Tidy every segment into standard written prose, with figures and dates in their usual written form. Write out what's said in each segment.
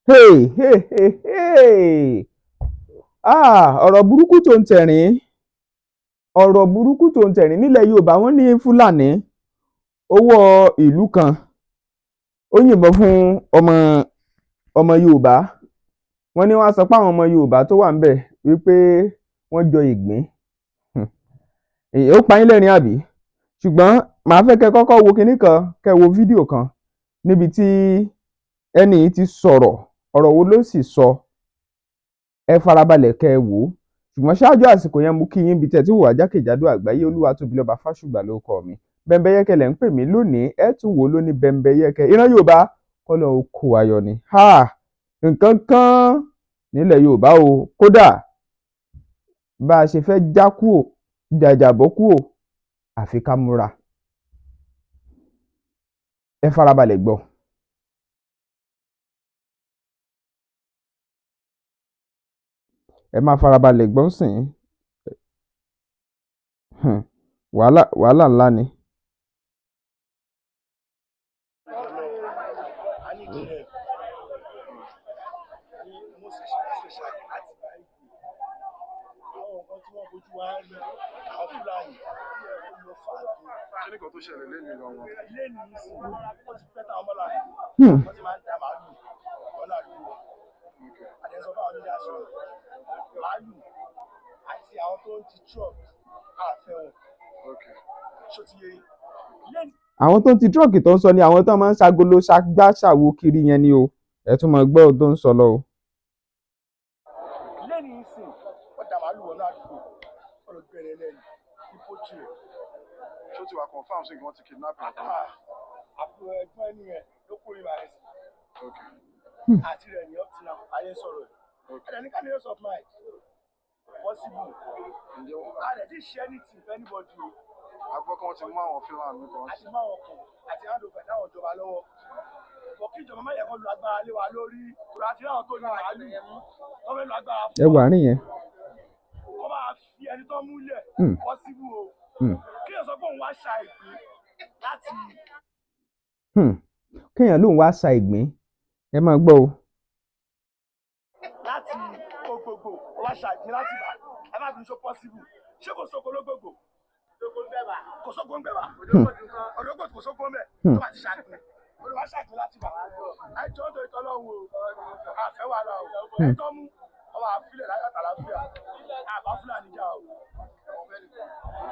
Hey, hey, hey, hey. Ah, ọ̀rọ̀ burúkú tó ń tẹ̀rín, ọ̀rọ̀ burúkú tó ń tẹ̀rín. Nílẹ̀ Yorùbá, wọ́n ní Fúlàní ó wọ ìlú kan, ó yìnbọn fún ọmọ ọmọ Yorùbá. Wọ́n ní wọ́n á sọ pé àwọn ọmọ Yorùbá tó wà ńbẹ̀ wípé wọ́n jọ ìgbín. Ó pa yín lẹ́rìn-ín, àbí? Ṣùgbọ́n màá fẹ́ kẹ́ kọ́kọ́ wo kinní kan, kẹ́ wo fídíò kan níbi tí ẹni yìí ti sọ̀rọ̀. Ọ̀rọ̀ wo ló sì sọ? Ẹ farabalẹ̀ kẹ́ ẹ wò ó. Ṣùgbọ́n ṣáájú àsìkò yẹn, mú kí yín bí tẹ̀ tí wò wá jákèjádò àgbáyé. Olúwatóbilọ́ba Fásùgbà ló kọ mi. Bẹ́ńbẹ́yẹ́kẹ́ lẹ̀ ń pè mí lónìí. Ẹ tún wò ó lóní bẹ́ńbẹ́yẹ́kẹ́. Ìran Yorùbá kọ́lọ́ ó kó ayọ̀ ni. Nǹkan kan nílẹ̀ Yorùbá o. Kódà bá a ṣe fẹ́ já kúò, jàjàbọ́ kúò, àfi ká múra. Ẹ farabalẹ̀ gbọ́. Ẹ máa farabalẹ̀ gbọ́ sìn. Wàhálà, wàhálà ńlá ni. I need help. Ní most especially àti báyìí. Àwọn nǹkan tí wọ́n fojú wa rí, àwọn Fúlàní, ó lọ fà á gan. Kí ni nǹkan tó ṣẹlẹ̀ lẹ́nu gangan? Lẹ́nu nísìnyí, ó ti pẹ́ táwọn mọ́là wọ́n ti máa ń da màálù lọ́nà àdúgbò. Àdẹ́sọ fáwọn onídàásọ màálù àti àwọn tó ń ti truck àfẹ́ wọn. Ṣó ti yé yín? Lẹ́nu Àwọn tó ń ti truck tó ń sọ ni àwọn tó máa ń ṣagolo ṣagbá ṣàwo kiri yẹn ni o. Ẹ tún máa gbọ́ ohun tó ń sọ lọ o. Lẹ́nu nísìnyí, wọ́n da màálù wọnú àdúgbò, wọ́n lọ gbẹ̀rẹ̀ lẹ́nu ní poultry rẹ̀. Ṣó ti wà confirm sí wọ́n ti kidnap ẹ̀? Ah, àbúrò ẹ̀gbọ́n ẹni yẹn ló kórè báyìí sí. Àti rẹ̀ ní up till now, ayé sọ̀rọ̀ ẹ̀. Ẹ̀dẹ̀ ní ká ní peace of mind possible. Ǹjẹ́ A dẹ̀ ti ṣe anything for anybody o. A gbọ́ kí wọ́n ti mú àwọn Fúlàní kan? Àti máa wọn kàn àti hand over táwọn ìjọba lọ́wọ́ bọ̀, kí ìjọba má yẹ kó lu agbára lé wa lórí kò láti ráwọn tó ní màálù tó fẹ́ lu agbára Ẹ fún wà àárín yẹn. wa, kó máa fi ẹni tó múlẹ̀ possible o. Kí èèyàn sọ pé òun wá ṣa ìpín láti Kéèyàn lóun wá sa ìgbín, ẹ máa gbọ́ o. Láti Ògbògbò, ó wá ṣa ìpín láti bá ẹ má bínú. Ṣó possible? Ṣé kò sóko lógbògbò? Kò sóko ń bẹ̀ wá ọ̀dọ́gbò, kò sóko ń bẹ̀. Tó bá ti ṣàpín, olùwà ṣàpín láti bà ẹjọ́ tó ìtọ́lọ́hún o, àfẹ́ wàhálà o. Ẹ tó mú ọmọ àfilẹ̀ láyọ̀ tàlàfíà, àbá Fúlàní jà o.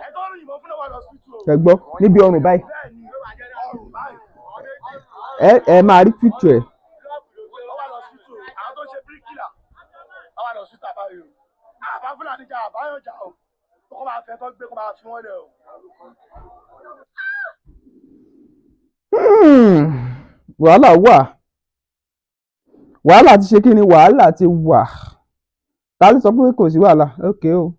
Ẹ tó rìn ìbọn fún náà wà lọ sí o. Ẹ gbọ́, níbi ọrùn báyìí. Bẹ́ẹ̀ ni, ọrùn báyìí. Ẹ máa rí picture ẹ. Ó wà lọ sí o. Àwọn tó ń ṣe bíríkìlà, ó wà lọ sí tàbáyé o. Àbá Fúlàní jà, àbáyọ̀ jà o. Kó máa fẹ́ tó gbé, kó máa fi wọ́n lẹ̀ o. Wàhálà wà, wàhálà ti ṣe kí ni, wàhálà ti wà. Ta ló sọ pé kò sí wàhálà? Ok o,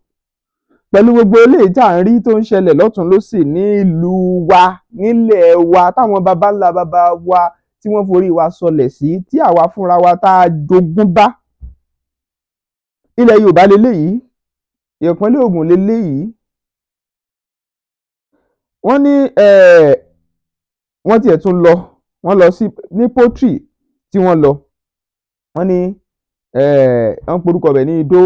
pẹ̀lú gbogbo eléyìí tá à ń rí tó ń ṣẹlẹ̀ lọ́tún lọ́sì nílùú wa, nílẹ̀ wa, táwọn baba ńlá baba wa tí wọ́n forí wa sọlẹ̀ sí, tí àwa fúnra wa tá a jogún bá, ilẹ̀ Yorùbá leléyìí, ìpínlẹ̀ Ògùn leléyìí. Wọ́n ní wọ́n tiẹ̀ tún lọ, wọ́n lọ sí ní poultry tí wọ́n lọ. Wọ́n ní wọ́n porúkọ bẹ̀ ní Ìdó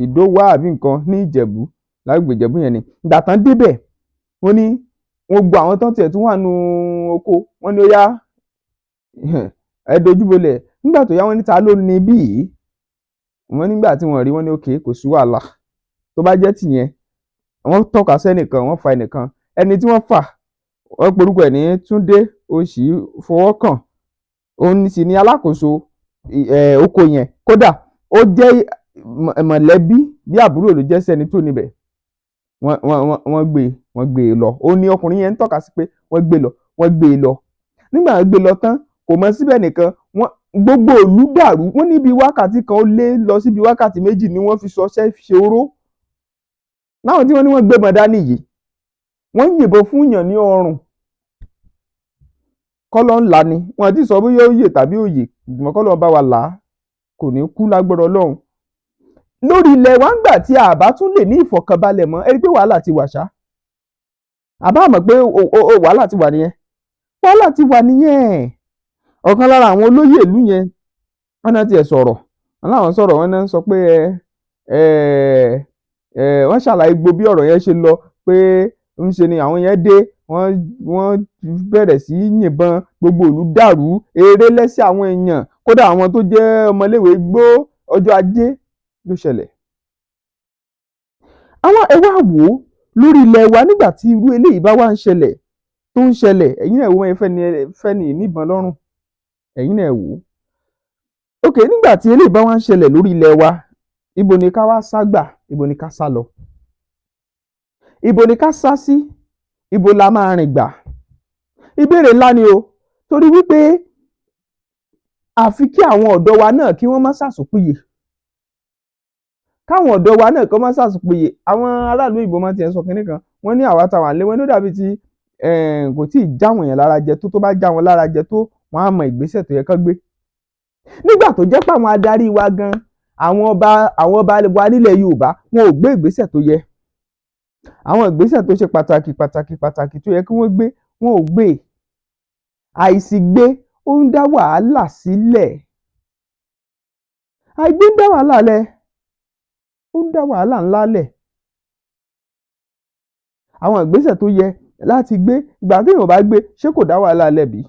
Ìdówá àbí nǹkan ní Ìjẹ̀bú, lágbègbè Ìjẹ̀bú yẹn ni. Ìgbà tán débẹ̀, wọ́n ní wọ́n gbọ́ àwọn tán tiẹ̀ tún wà nù oko. Wọ́n ní ó yá, ẹ dojúbolẹ̀. Nígbà tó yá, wọ́n ní ta ló ní bí yìí? Wọ́n nígbà tí wọ́n rí, wọ́n ní okay, kò sí wàhálà, tó bá jẹ́ tìyẹn. Wọ́n tọ́ka sẹ́nìkan, wọ́n fa ẹnìkan. Ẹni tí wọ́n fà, wọ́n porúkọ ẹ̀ ní Túndé Òṣì fọwọ́kàn. Òun sì ni alákòóso oko yẹn. Kódà ó jẹ́ mọ̀lẹ́bí, bí àbúrò ló jẹ́ sẹ́ni tó níbẹ̀. Wọ́n gbé e lọ. Ó ní ọkùnrin yẹn ń tọ́ka sí pé wọ́n gbé lọ, wọ́n gbé e lọ. Nígbà wọ́n gbé lọ tán, kò mọ síbẹ̀ nìkan, wọ́n gbogbo ìlú dàrú. Wọ́n níbi wákàtí kan ó lé lọ síbi wákàtí 2 ni wọ́n fi ṣọṣẹ́ ṣe oró láwọn tí wọ́n ní wọ́n gbébọn dání yìí. Wọ́n yìnbọn fún yàn ní ọrùn, kọ́lọ́ ńlá ni. Wọ́n ti sọ bóyá ó yè tàbí ó yè, ṣùgbọ́n kọ́lọ́ bá wa là á, kò ní kú lágbára Ọlọ́run. Lórí ilẹ̀ wa ń gbà tí a bá tún lè ní ìfọ̀kànbalẹ̀ mọ́, ẹ rí i pé wàhálà ti wà ṣá. Àbá mọ̀ pé wàhálà ti wà nìyẹn, wàhálà ti wà nìyẹn. Ọ̀kan lára àwọn olóyè ìlú yẹn. Wọ́n náà tiẹ̀ sọ̀rọ̀, wọ́n láwọn sọ̀rọ̀, wọ́n náà sọ pé ẹ ẹ ẹ wọ́n ṣàlàyé gbogbo bí ọ̀rọ̀ yẹn ṣe lọ, pé ń ṣe ni àwọn yẹn dé, wọ́n bẹ̀rẹ̀ sí í yìnbọn, gbogbo ìlú dàrú, eré lẹ́sẹ̀ àwọn èèyàn, kódà àwọn tó jẹ́ ọmọléèwé gbó. Ọjọ́ Ajé ló ṣẹlẹ̀. Àwọn ẹ wá wò ó lórí ilẹ̀ wa, nígbà tí irú eléyìí bá wá ń ṣẹlẹ̀ tó ń ṣẹlẹ̀, ẹ̀yin náà wò wọ́n fẹ́ ni níbọn lọ́rùn, ẹ̀yin náà wò ó. Ok, nígbà tí eléyìí bá wá ń ṣẹlẹ̀ lórí ilẹ̀ wa, ibo ni ká wá sá gbà? Ibo ni ká sá lọ? Ibo ni ká sá sí? Ibo la máa rìn gbà? Ìbéèrè ńlá ni o, torí wípé àfi kí àwọn ọ̀dọ́ wa náà kí wọ́n má sàsùnpìyè, káwọn ọ̀dọ́ wa náà kó má sàsùnpìyè. Àwọn aráàlú òyìnbó máa ti ẹ̀ ń sọ kinní kan, wọ́n ní àwa táwa nílé, wọ́n ní ó dàbí ti kò tí ì já àwọn èèyàn lára jẹ tó bá já wọn lára jẹ tó, wọ́n á mọ ìgbésẹ̀ tó yẹ kán gbé. Nígbà tó jẹ́ pé àwọn adarí wa gan, àwọn ọba wa nílẹ̀ Yorùbá, wọn ò gbé ìgbésẹ̀ tó yẹ, àwọn ìgbésẹ̀ tó ṣe pàtàkì pàtàkì pàtàkì tó yẹ kí wọ́n gbé, wọn ò gbé. Àìsí gbé, ó ń dá wàhálà sílẹ̀. Àìgbé ń dá wàhálà lẹ̀, ó ń dá wàhálà ńlá lẹ̀. Àwọn ìgbésẹ̀ tó yẹ láti gbé, ìgbà téèyàn ò bá gbé, ṣé kò dá wàhálà lẹ̀ bí?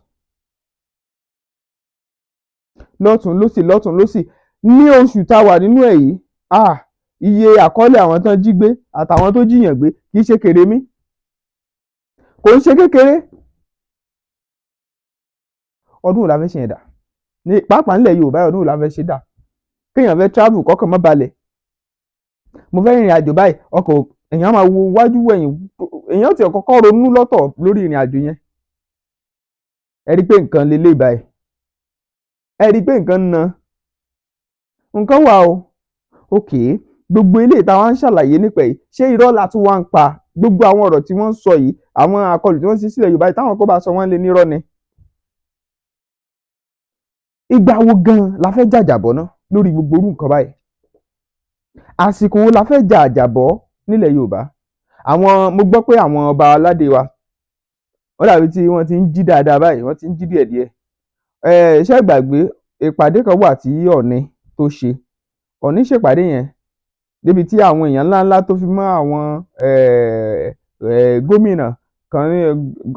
Lọ́tùn lósì, lọ́tùn lósì. Ní oṣù tá a wà nínú ẹ̀ yìí, ah, iye àkọọ́lẹ̀ àwọn tán jí gbé àtàwọn tó jíyàn gbé kì í ṣe kèrémí, kò ń ṣe kékeré. Ọdún wo la fẹ́ ṣe yẹn dà? Ní pàápàá nílẹ̀ Yorùbá, ọdún wo la fẹ́ ṣe dà? Kéèyàn fẹ́ travel, kọ́kàn má balẹ̀. Mo fẹ́ rìnrìn àjò báyìí, ọkọ̀ èèyàn máa wo wájú wẹ̀yìn, èèyàn ó tiẹ̀ kọ́kọ́ ronú lọ́tọ̀ lórí ìrìn àjò yẹn. Ẹ rí i pé nǹkan lélẹ̀ báyìí, ẹ rí i pé nǹkan ń na nǹkan wà o. Ok, gbogbo eléyìí táwa ń ṣàlàyé nípa ẹ̀, ṣé irọ́ la tún wá ń pa? Gbogbo àwọn ọ̀rọ̀ tí wọ́n ń sọ yìí, àwọn àkọlù tí wọ́n ń ṣe sílẹ̀ Yorùbá yìí, táwọn kan bá sọ, wọ́n lè nírọ́ ni. Ìgbà wo gan la fẹ́ jàjàbọ́ ná lórí gbogbo irú nǹkan báyìí? Àsìkò wo la fẹ́ jàjàbọ́ nílẹ̀ Yorùbá? Àwọn mo gbọ́ pé àwọn ọba aládé wa, ó dàbí tí wọ́n ti ń jí dáadáa báyìí, wọ́n ti ń jí díẹ̀díẹ̀. Ẹ ṣé gbàgbé ìpàdé kan wà tí Ọọ̀ni tó ṣe? Ọọ̀ni ṣèpàdé yẹn débi tí àwọn èèyàn ńláńlá tó fi mọ́ àwọn gómìnà kan,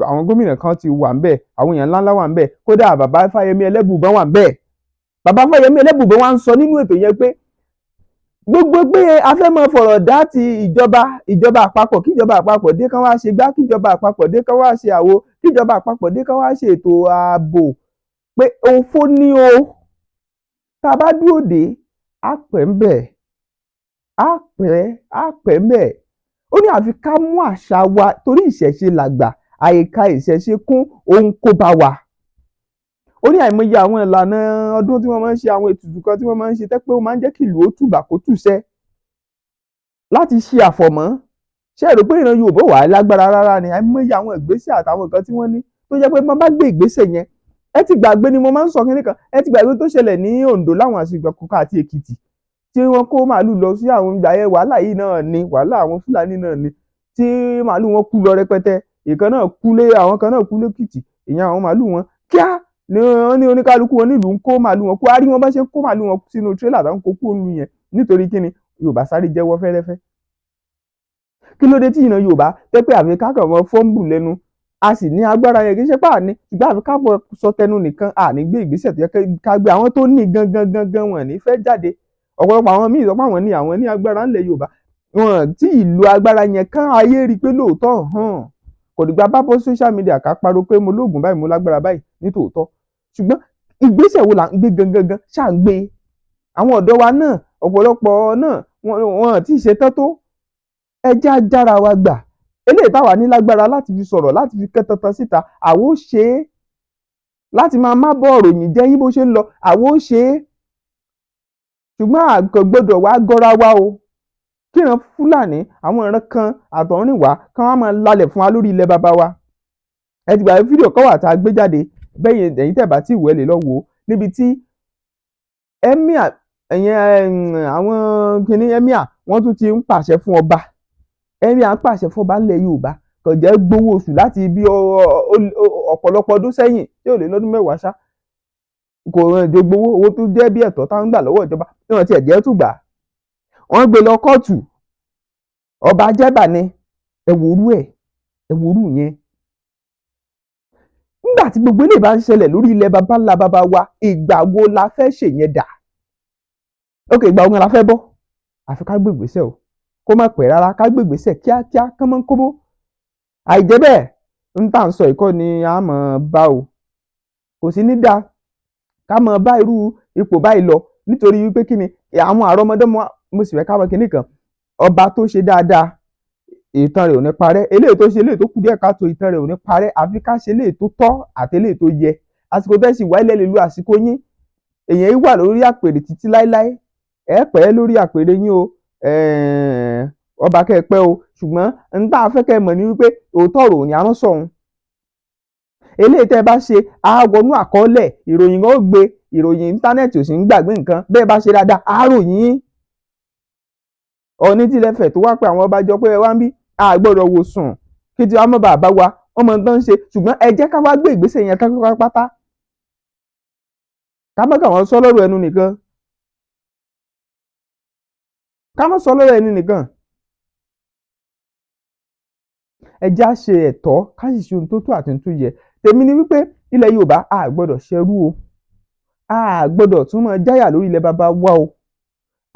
àwọn gómìnà kan ti wà ńbẹ̀, àwọn èèyàn ńláńlá wà ńbẹ̀, kódà bàbá Fáyẹmí Ẹlẹ́bùúbọn wà ńbẹ̀. Bàbá Fáyẹmí Ẹlẹ́bùúbọn wá ń sọ nínú ètò yẹn pé gbogbo pé a fẹ́ máa fọ̀rọ̀ dá ti ìjọba àpapọ̀, kíjọba àpapọ̀ dé kán wá ṣe gbá, kíjọba àpapọ̀ dé kán wá ṣe àwo, kíjọba àpapọ̀ dé kán wá ṣe ètò ààbò, pé òfo ni o. Tá a bá dúró dé, á pẹ́ ń bẹ̀, á pẹ́, á pẹ́ ń bẹ̀. Ó ní àfi ká mú àṣà wa, torí ìṣẹ̀ṣe làgbà, àìka ìṣẹ̀ṣe kún òun kó bá wa. Ó ní àìmọye àwọn ìlànà ọdún tí wọ́n máa ń ṣe, àwọn ètùtù kan tí wọ́n máa ń ṣe tẹ́ pé ó máa ń jẹ́ kí ìlú ó tùbà kó tùṣẹ́ láti ṣe àfọ̀mọ́. Ṣé ẹ rò pé ìran Yorùbá wà lágbára rárá ni? Àìmọye àwọn ìgbésẹ̀ àtàwọn nǹkan tí wọ́n ní tó jẹ́ pé wọ́n bá gbé ìgbésẹ̀ yẹn. Ẹ ti gbàgbé ni, mo máa ń sọ kinní kan, ẹ ti gbàgbé tó ṣẹlẹ̀ ní Oǹdó láwọn àsìkò kọ̀ọ̀kan àti Èkìtì tí wọ́n kó màálù lọ sí àwọn ìgbà yẹn? Wàhálà yìí náà ni, wàhálà àwọn Fúlàní náà ni, tí màálù wọn kú lọ rẹpẹtẹ. Ìkan náà kú lé, àwọn kan náà kú lẹ́kìtì. Ìyẹn àwọn màálù wọn, kíá ni wọ́n ní oníkálukú wọn nílùú ń kó màálù wọn kú. Á rí wọn bá ṣe ń kó màálù wọn sínú tírélà tó ń kó kúrò nílùú yẹn. Nítorí kíni? Yorùbá sáré jẹ́wọ́ fẹ́rẹ́fẹ́. Kí ló dé tí ìran Yorùbá tẹ́ pé àfi ká kàn mọ́ fọ́ǹbù lẹ́nu? A sì ní agbára yẹn, kì í ṣe pé àní, ṣùgbọ́n àfi ká mọ sọ tẹnu nìkan, àní gbé ìgbésẹ̀ tó yẹ ká gbé. Àwọn tó ní gangan gangan, wọn ní fẹ́ jáde. Ọ̀pọ̀lọpọ̀ àwọn míì sọ pé àwọn ní agbára ńlẹ̀ Yorùbá, wọn tí ìlò agbára yẹn kán ayé rí i pé lóòótọ́ hàn. Kò dìgbà bá bọ́ social media ká pariwo pé mo lóògùn báyìí, mo lágbára báyìí ní tòótọ́, ṣùgbọ́n ìgbésẹ̀ wo là ń gbé gangan gan? Ṣáà ń gbé? Àwọn ọ̀dọ́ wa náà, ọ̀pọ̀lọpọ̀ náà, wọn tí ì ṣe tán tó. Ẹ jẹ́ á jára wa gbà. Eléyìí táwa ní lágbára láti fi sọ̀rọ̀, láti fi kẹ́ tantan síta, àwa ó ṣe é. Láti máa má bọ̀ ròyìn jẹ́ yín bó ṣe ń lọ, àwa ó ṣe é. Ṣùgbọ́n a kò gbọdọ̀ wá gọ́ra wa o, kíran Fúlàní, àwọn ìran kan àtọ̀húnrìnwá kán wá máa lalẹ̀ fún wa lórí ilẹ̀ baba wa. Ẹ ti gbàgbé fídíò kan wà tá a gbé jáde bẹ́yìn? Ẹ̀yin tẹ́ bá tí wò, ẹ lè lọ wò ó, níbi tí emir ẹ̀yẹn, àwọn kìnní emir, wọ́n tún ti ń pàṣẹ fún ọba. Emir ń pàṣẹ fún ọba ńlẹ̀ Yorùbá kò jẹ́ gbowó oṣù láti bí ọ̀pọ̀lọpọ̀ ọdún sẹ́yìn tí ò lé lọ́dún 10 ṣá. Kò ràn jọ gbowó, owó tó jẹ́ bí ẹ̀tọ́ táwọn ń gbà lọ́wọ́ ìjọba tí wọ́n ti ẹ̀jẹ̀ tún gbà. Wọ́n gbé lọ kóòtù. Ọba jẹ́bà ni. Ẹ wòrú ẹ̀, ẹ wòrú yẹn. Nígbà tí gbogbo eléyìí bá ń ṣẹlẹ̀ lórí ilẹ̀ baba ńlá baba wa, ìgbà wo la fẹ́ ṣèyẹn dà? Ok, ìgbà wo la fẹ́ bọ́? Àfi ká gbé ìgbésẹ̀ o, kó má pẹ́ rárá, ká gbé ìgbésẹ̀ kíákíá kánmọ́nkóbó. Àìjẹ́ bẹ́ẹ̀, ń tà ń sọ ìkọ́ ni a mọ̀ bá o. Kò sí ní dáa ká mọ̀ bá irú ipò báyìí lọ, nítorí wípé kí ni àwọn àrọ́mọdọ́mọ. Mo sì fẹ́ ká mọ̀ kinní kan: ọba tó ṣe dáadáa, ìtàn rẹ̀ ò ní parẹ́. Eléyìí tó ṣe, eléyìí tó kù díẹ̀ káàtó, ìtàn rẹ̀ ò ní parẹ́. Àfi ká ṣe eléyìí tó tọ́ àti eléyìí tó yẹ. Àsìkò tẹ́ sì wá ilẹ̀ lè lu àsìkò yín. Èèyàn yìí wà lórí àpèrè títí láéláé. Ẹ pẹ́ lórí àpèrè yín o, ọba, kẹ́ ẹ pẹ́ o. Ṣùgbọ́n n tá a fẹ́ kẹ́ ẹ mọ̀ ní wípé òótọ́ ọ̀rọ̀ ò ní arán sọ̀hún. Eléyìí tẹ́ ẹ bá ṣe á wọnú àkọọ́lẹ̀, ìròyìn kan ó gbé, ìròyìn íńtánẹ́ẹ̀tì ò sì ń gbàgbé nǹkan. Bẹ́ẹ̀ bá ṣe dáadáa, á ròyìn yín. Ọ̀ọ́ni tilẹ̀ fẹ̀ tó wá pé àwọn ọba jọ pé ẹ wá ń bí, a gbọ́dọ̀ wò sùn kí tí wàá mọ̀ bàbá wa wọ́n mọ̀ tán ń ṣe. Ṣùgbọ́n ẹ jẹ́ ká wá gbé ìgbésẹ̀ yẹn pátápátá, ká má kà wọ́n sọ lọ́rọ̀ ẹnu nìkan, ká má sọ lọ́rọ̀ ẹnu nìkan. Ẹ jẹ́ á ṣe ẹ̀tọ́, ká sì ṣe ohun tó tó àti ohun tó yẹ. Tèmi ni wípé ilẹ̀ Yorùbá, a gbọ́dọ̀ ṣẹrú o, a gbọ́dọ̀ tún máa jáyà lórí ilẹ̀ baba wa o.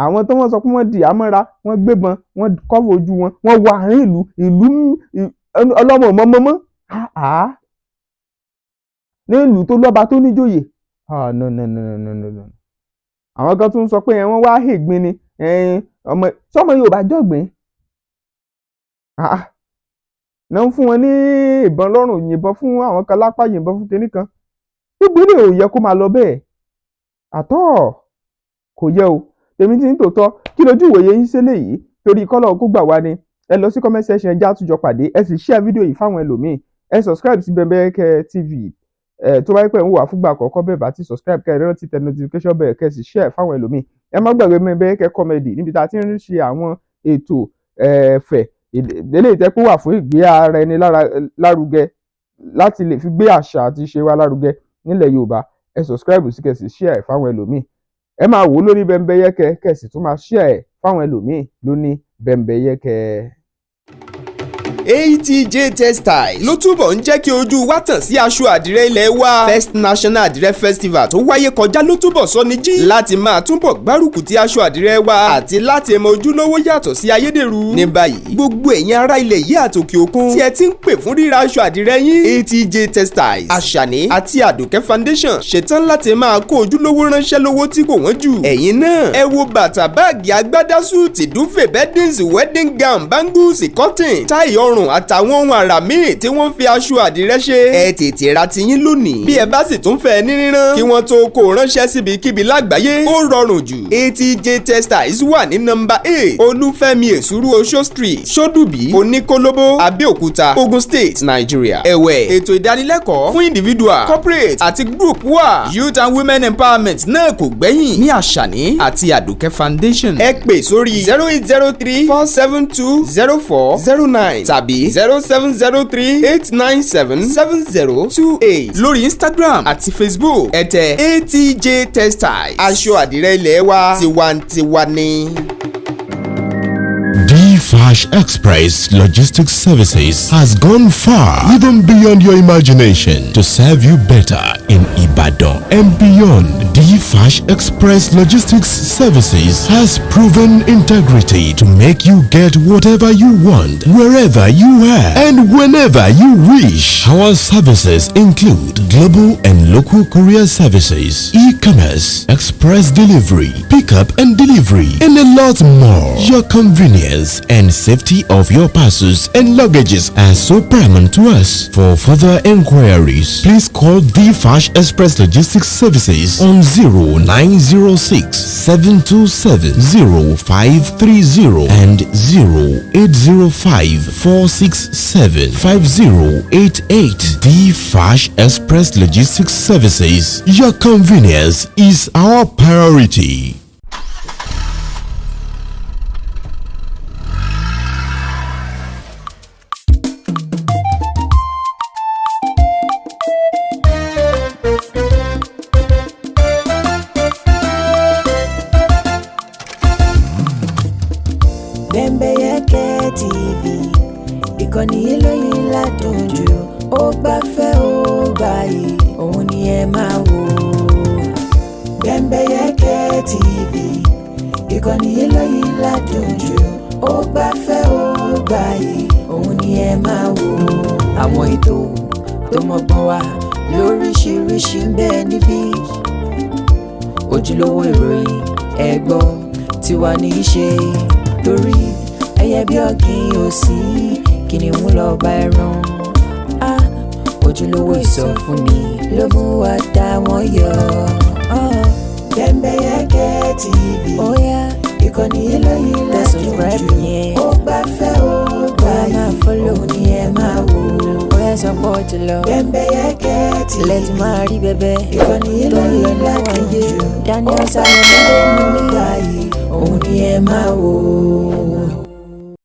Àwọn tó wọ́n sọ pé wọ́n di àmọ́ra, wọ́n gbébọn, wọ́n kọ́fọ̀ ojú wọn, wọ́n wọ àárín ìlú, ìlú ọlọ́mọ mọ́mọ́mọ́ ní ìlú tó lọ́ba tó níjòyè. Ah, no, no, no, no, no, no. Àwọn kan tún sọ pé wọ́n wá hègbin ni ọmọ sọmọ Yorùbá jọ̀gbìn náà ń fún wọn ní ìbọn lọ́rùn, yìnbọn fún àwọn kan lápá, yìnbọn fún kinní kan. Gbogbo ilé ò yẹ kó máa lọ bẹ́ẹ̀ àtọ́, kò yẹ o. Tèmi ti ń tòótọ́. Kí lójú ìwòye yín ṣe léyìí? Torí kọ́lọ̀ kó gbà wá ni. Ẹ lọ sí comment section, ẹ já àtúnjọ pàdé. Ẹ sì share fídíò yìí fáwọn ẹlòmíì. Ẹ subscribe sí Bembeyeke TV. Ẹ tó bá yẹ pé ń wà fúngbà àkọ́kọ́, bẹ́ẹ̀ bá ti subscribe, kẹ́ ẹ rántí tẹ notification bell, kẹ́ ẹ sì share fáwọn ẹlòmíì. Ẹ má gbàgbé Bembeyeke Comedy, níbi tá a ti ń ṣe àwọn ètò ẹ̀fẹ̀ eléyìí tẹ́ pé wà fún ìgbé ara ẹni lárugẹ, láti lè fi gbé àṣà àti ìṣe wa lárugẹ nílẹ̀ Yorùbá. Ẹ subscribe sí, kẹ́ ẹ sì share fáwọn ẹlòmíì. Ẹ máa wò ó lórí Bembeyeke, kẹ́ ẹ sì tún máa share ẹ̀ fáwọn ẹlòmíì lóní Bembeyeke. ATJ Textiles ló túbọ̀ ń jẹ́ kí ojú wa tàn sí aṣọ àdìrẹ ilẹ̀ wa. First National Àdìrẹ Festival tó wáyé kọjá ló túbọ̀ sọ ní jí láti máa túbọ̀ gbárùkù ti aṣọ àdìrẹ wa àti láti mọ ojúlówó yàtọ̀ sí ayédèrú. Ní báyìí, gbogbo ẹ̀yin ará ilẹ̀ yìí àtòkè òkun tí ẹ ti ń pè fún ríra aṣọ àdìrẹ yín, ATJ Textiles, Àṣàní àti Àdùkẹ́ Foundation ṣetán láti máa kó ojúlówó ránṣẹ́ lówó tí kò wọ́n jù. Ẹ̀yin náà ẹ wo bàtà, báàgì, agbádá, suit, duvet, beddings, wedding gown, bangles, cotton, tie ọrùn àtàwọn ohun àrà míì tí wọ́n fi aṣọ àdìrẹ ṣe. Ẹ tètè ra tiyín lónìí. Bí ẹ bá sì tún fẹ́ ní rírán kí wọ́n tó kó ránṣẹ́ síbikíbi lágbàáyé, ó rọrùn jù. ATJ Textiles wà ní nọ́mbà 8, Olúfẹ́mi Èsúrú Oṣó Street, Ṣódùbí, Oníkólóbó, Abẹ́òkúta, Ogun State, Nigeria. Ẹ̀wẹ̀, ètò ìdánilẹ́kọ̀ọ́ fún individual, corporate àti group wà. Youth and women empowerment náà kò gbẹ́yìn ní Àṣàní àti Àdùkẹ́ Foundation. Ẹ pè sórí 08034720409 tàbí 07038977028. Lórí Instagram àti Facebook, ẹ tẹ ATJ Textiles. Aṣọ àdìrẹ ilé wa, tiwantiwa ni. D-Fash Express Logistics Services has gone far, even beyond your imagination, to serve you better in Ibadan and beyond. D-Fash Express Logistics Services has proven integrity to make you get whatever you want, wherever you are, and whenever you wish. Our services include global and local courier services, e-commerce, express delivery, pickup and delivery, and a lot more. Your convenience and safety of your parcels and luggages are so paramount to us. For further inquiries, please call the Fash Express Logistics Services on 0906 727 0530 and 0805 467 5088. The Fash Express Logistics Services. Your convenience is our priority. Ìkànnì eléyìí ládùn jù, ó gbafẹ́, ó gbààyè, òun ni ẹ máa wò. Bembeyeke TV, ìkànnì eléyìí ládùn jù, ó gbafẹ́, ó gbààyè, òun ni ẹ máa wò. Àwọn ètò tó mọ́gbọ́n wá lóríṣiríṣi ń bẹ níbí, ojúlówó ìròyìn ẹ̀gbọ́ tiwa ní í ṣe, torí ẹyẹ bí ọ̀gìn ò sí, kìnìún lọ bá ẹran á. Ojúlówó ìsọfúnni ló mú wa dá wọn yọ. Bembeyeke TV. Ó yá, ìkànnì eléyìí tẹ ládùn subscribe jù, yẹn. ó gbafẹ́, ó Ó gbààyè, máa follow. òun ni ẹ máa wò. Ó yá, sọ pé ó ti lọ. Bembeyeke TV. Lẹ́tí máa rí bẹ́bẹ́ ìkànnì tó ń lọ eléyìí níwọ̀n ládùn ayé. jù, Daniel ó Salomon gbafẹ́, ló ó mú mi. gbààyè, òun ni ẹ máa wò.